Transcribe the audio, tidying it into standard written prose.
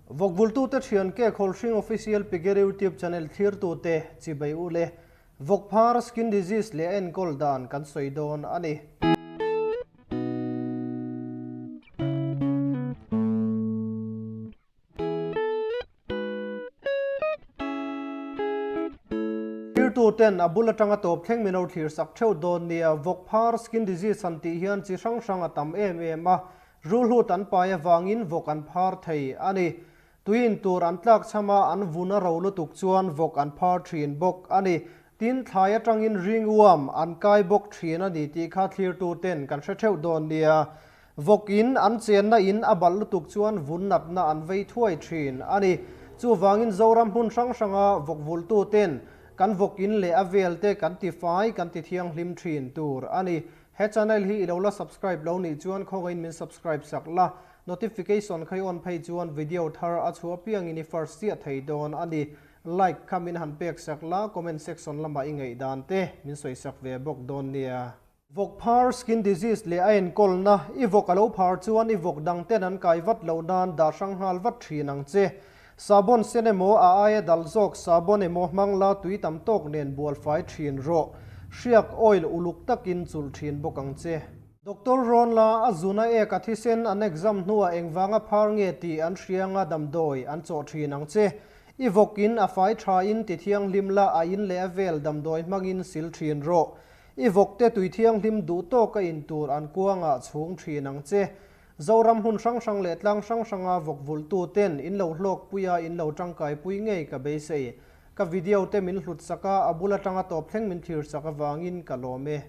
Vawkvultute thian ke Khawlhring Official Piggery YouTube channel thlirtute chibai u le. Vawkphar skin disease leh a enkawl dan kan sawi dawn a ni. Thirtu ten a bul atanga tawp thleng min lo thlir sak theuh dawn nia. Vawkphar skin disease han tih hian chi hrang hrang a tam em em a, rulhut an pai avangin vawk an phar thei a ni. Tuiin tur an tlak chham a, an vun a ro lutuk chuan vawk an phar thin bawk a ni. Tin, thlai atangin ringworm an kai bawk thin a ni tih kha thlirtu ten kan hre theuh dawn nia. Vawk in an chenna in a balh lutuk chuan vun natna an vei thuai thin a ni. Chuvangin Zoram hmun hrang hranga vawk vultu ten kan vawk in leh a vel te kan ti fai, kan ti thianghlim thin tur a ni. He channel hi i lo la subscribe lo nih chuan khawngaihin min subscribe sak la, notification kha i on phei chuan video thar a chhuah apiangin i first chiah thei dawn a ni. Like kha min han pek sak la, comment section lamah i ngaihdan te min sawi sak ve bawk dawn nia. Vawk phar, skin disease, leh a enkawlna, i vawk a lo phar chuan i vawk dang ten an kai vat loh nan dah hrang nghal vat thin ang che. Sabon sen emaw a aia dal zawk sabon emaw hmang la tui tam tawk nen bual fai thin rawh. Hriak, oil, uluk takin chulh thin bawk ang che. Doctor rawn la, a zuna ek a thisen an exam hnuah engvanga phar nge tih an hrianga damdawi an chawh thin ang che. I vawk in a fai tha in ti thianghlim la a in leh a vel damdawi hmangin sil thin rawh. I vawkte tui thianghlim duh tawk a in tur an kuangah chhung thin ang che. Zoram hmun hrang hrang leh tlang hrang hranga vawk vulhtu ten in lo hlawkpui a in lo tangkaipui ngei ka beisei. Ka video te min hlut sak a, a bul atanga tawp thleng min thlir sak avangin ka lawm e.